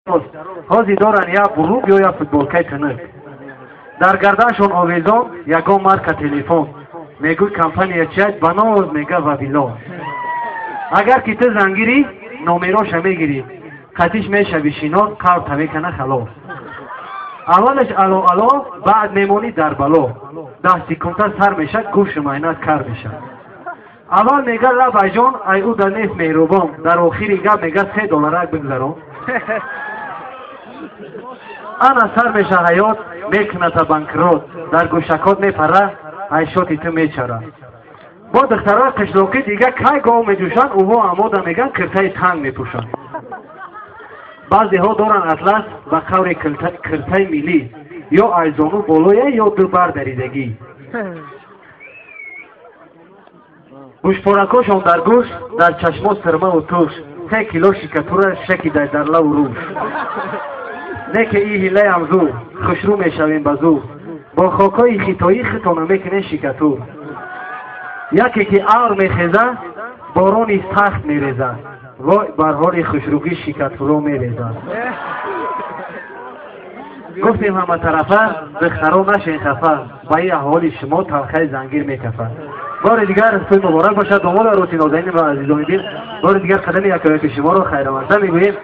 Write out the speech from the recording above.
Ҳозир доранд як бурук ё як футболкаи тунук. Дар гарданшон овезон ягон марка телефон. Мегӯй компания чият, ба ноз мега Вавилон. Агар ки ту зангирӣ, номероша мегирӣ. Қатиш мешави шинос, қавр мекана халос. Аввалаш ало ало, баъд мемонӣ дар бало. 10 секунда сар мешад, гӯшу майнат кар мешад. Аввал мега лабайҷон, ай ӯ да нест меҳрубон. Дар охири гап мега 3 долларак бигзарон. Ана сар меша ҳаёт, мекуната банкрот. Дар гӯшакот мепара, айшоти ту мечара. Бо духтарои қишлоқӣ дига кай гов меҷӯшанд, ӯҳо амода меган киртаи танг мепӯшанд. Баъзеҳо доранд атлас ба қаври киртаи миллӣ, ё айзону болоя, ё ду бар даридагӣ. Гӯшпоракошон дар гӯш, дар чашмо сирмаву туш, 3 кило шикатура шакидай дар лаву рӯш. Не ки и ҳилаям зур, хушрӯ мешавем ба зур. Бо хокҳои хитоӣ хитона мекунем шикатур. Яке ки авр мехеза, борони сахт мереза. Вой бар ҳоли хушрӯгӣ шикатуро мереза. Гуфтем ҳаматарафа, духтаро нашен хафа, ба ин аҳволи шумо талхаи зангир мекафад. Бори дигар тӯй муборак бошад, домоду арӯси нозанин ва азизони дил. Бори дигар қадами якояки шуморо хайрамазда мегӯем.